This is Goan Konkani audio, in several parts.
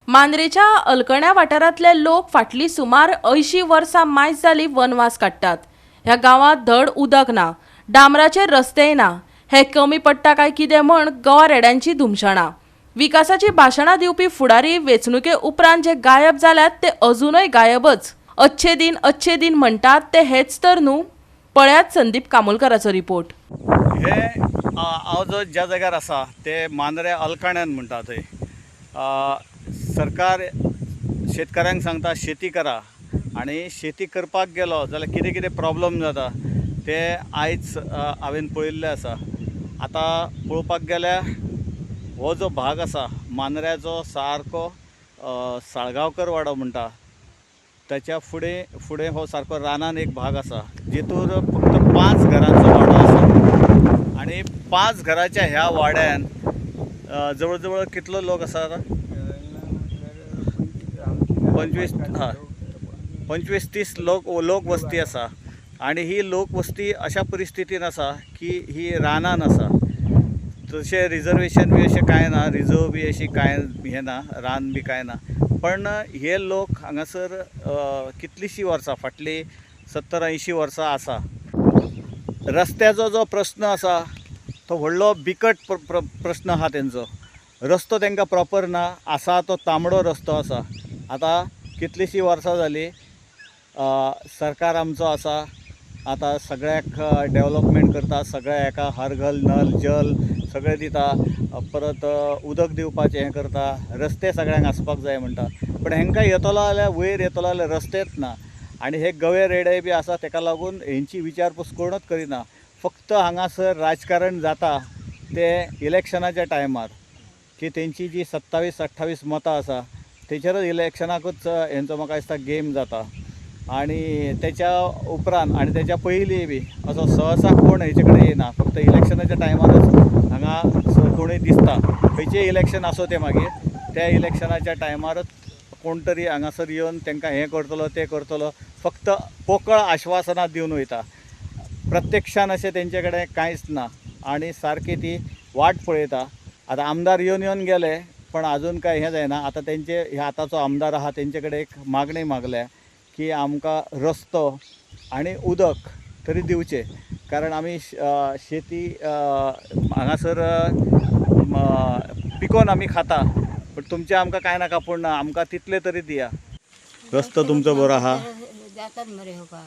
मांद्रेच्या अलकण्या वाठारांतले लोक फाटलीं सुमार 80 वर्सां मायज जाली वनवास काडटात. ह्या गांवांत धड उदक ना, डांबराचे रस्तेय ना. हे कमी पडटा काय कितें म्हण गोवा रेड्यांची धुमशणां. विकासाची भाशणां दिवपी फुडारी वेंचणुके उपरांत जे गायब जाल्यात ते अजुनय गायबच. अच्छे दिन अच्छे दिन म्हणटात ते हेच तर न्हू. पळयात संदीप कामोलकराचो रिपोर्ट. हे हांव जो ज्या जाग्यार आसा ते मांद्रे अलकाण्यान म्हणटा थंय. सरकार शेतकाऱ्यांक सांगता शेती करा आनी शेती करपाक गेलो जाल्यार कितें कितें प्रॉब्लम जाता ते आयज हांवें पळयल्लें आसा. आतां पळोवपाक गेल्यार हो जो भाग आसा मांद्र्याचो सारको साळगांवकर वाडो म्हणटा त्याच्या फुडें फुडें हो सारको रानान एक भाग आसा जितूर फक्त 5 घरांचो वाडो आसा आनी 5 घराच्या ह्या वाड्यान जवळ जवळ कितलो लोक आसा आतां? 25, हा, 25-30 लोक वस्ती आसा आनी ही लोक वस्ती अशा परिस्थितीन आसा की ही रानान आसा. तशें रिजर्वेशन बी अशें कांय ना, रिजर्व बी अशी कांय हें ना, रान बी कांय ना, पण हे लोक हांगासर कितलींशीं वर्सां फाटलीं 70-80 वर्सां आसा. रस्त्याचो जो प्रस्न आसा तो व्हडलो बिकट प्रस्न आहा तेंचो. रस्तो तेंकां प्रॉपर ना, आसा तो तांबडो रस्तो आसा. आतां कितलींशीं वर्सां जालीं सरकार आमचो आसा आतां सगळ्याक डेवलपमेंट करता, सगळ्या हेका हर घर नल जल सगळें दिता, परत उदक दिवपाचें हें करता, रस्ते सगळ्यांक आसपाक जाय म्हणटा, पण हेंकां येतलो जाल्यार वयर येतलो जाल्यार रस्तेच ना. आनी हे गवे रेडे बी आसा तेका लागून हेंची विचारपूस कोणूच करिना. फक्त हांगासर राजकारण जाता तें इलेक्शनाच्या टायमार, की तेंची जी 27-28 मतां आसा तेचेरच इलेक्शनाकूच हेंचो म्हाका दिसता गेम जाता. आनी तेच्या उपरांत आनी तेच्या पयलीं बी असो सहसा कोण हेचे कडेन येना, फक्त इलेक्शनाच्या टायमारच हांगा कोणूय दिसता. खंयचें इलेक्शन आसूं तें मागीर त्या इलेक्शनाच्या टायमारच कोण तरी हांगासर येवन तांकां हें करतलो तें करतलो, फक्त पोकळ आश्वासनां दिवन वयता. प्रत्यक्षान अशें तेंचे कडेन कांयच ना आनी सारकी ती वाट पळयता. आतां आमदार येवन येवन गेले पण आजून काय हें जायना. आतां तेंचे हे आतांचो आमदार आहा तेंचे कडेन एक मागणी मागल्या की आमकां रस्तो आनी उदक तरी दिवचें, कारण आमी शेती हांगासर पिकोवन आमी खाता, पण तुमचें आमकां कांय नाका, पूण आमकां तितलें तरी दिया. रस्तो तुमचो बरो आहा? जातात मरे हो का.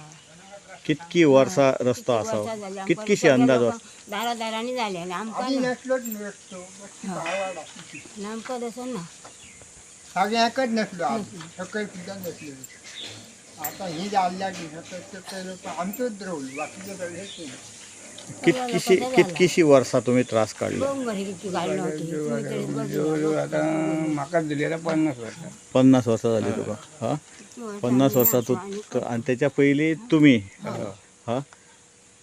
कितकी वर्सां रस्तो आसा? कितकीशी अंदाज वर्सां? दारा दारांनी जाले आनी आमकां आदी ना. नसलोच न्हू रस्तो, मातशी पावाड आसली. आमकां तसो ना. सगळ्यांकच नसलो आदी, सकयल सुद्दां नसलो. आतां ही जाल्ल्या की सकयल सकयल आमचोच रोल, बाकीचे सगळे केले. कितकीशी वर्सां तुमी त्रास काडले? बघ मरे कितकी काडलो ती. तुमी तरी बघ. जवळजवळ आता म्हाका दिली आता 50 वर्सां. 50 वर्सां जाली तुका? हा, 50 वर्सां तूं आनी तेच्या पयलीं तुमी हा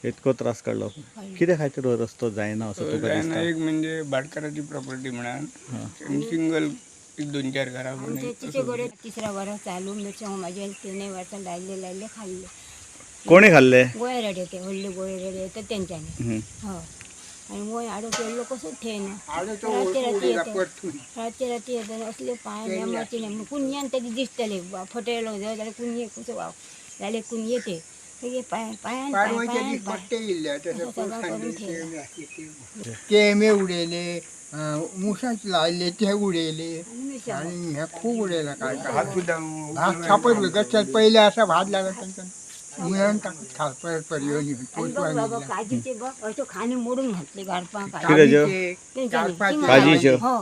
इतको त्रास काडलो. कित्या खातीर हो रस्तो जायना असो तुका जायना दिसता? एक म्हणजे भाटकाराची प्रॉपर्टी म्हणान सिंगल एक 2-4 घरां आमचे तिचे कडेन तिसऱ्या वरां चालू मिरसांग म्हाजे 3 वर्सां लायल्ले लायल्ले खाल्ले. कोणी खाल्ले? गोंय रेडे ते व्हडले गोंय रेडे येतात तेंच्यांनी. हय, आनी गोंय हाडून केल्लो कसोच थेयना. हाडून तो राती राती उडयला येता परतून. राती राती येता असले पांय नेमाचे नेम कुणयान तेजे दिसतले फटयलो जाल्यार कुणये कसो वाव जाल्यार कुणये ते तेगे पांय पांयान पांय पाडवाचे पांयान दीस पांय पट्टे इल्ले तशें असं सगळं करून ठेवलं. केमे उडयले, मुसाच लायले ते उडयले आनी मिरसांगो. आनी हे खूब उडयला काय काय. भात सुद्दां भात छापत गच्चात पयले आसा भात लागत तांकां मुळान टाकत परत परत येवन येवन आनी बघ पोसवान बाबा दिला. काजीचे बघ अश्यो खांदी मोडून घातले गाडपां काडून. कित्याच्यो? तेंच्यांनी काडपाचे. काजीच्यो? हो,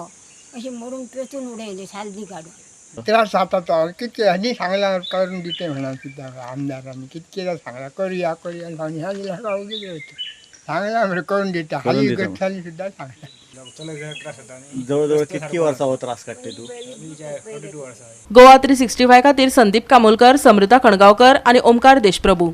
अशी मोडून पेचून उडयले सालदी काडून. त्रास जाता तो कितके हांणी सांगला करून दिते म्हणून सुद्दां आमदारांनी कितकेदा सांगला करूया करूया सांगून ह्या दिला वगीच वयता. सांगला म्हणजे करून दिता, करून हाली दिता. गच्चांनी सुद्दां सांगला. जवळ जवळ कितकी वर्सां हो त्रास काडटे तूं? गोवा 365 खातीर संदीप कामोलकर, समृता खणगांवकर आनी ओमकार देशप्रभू.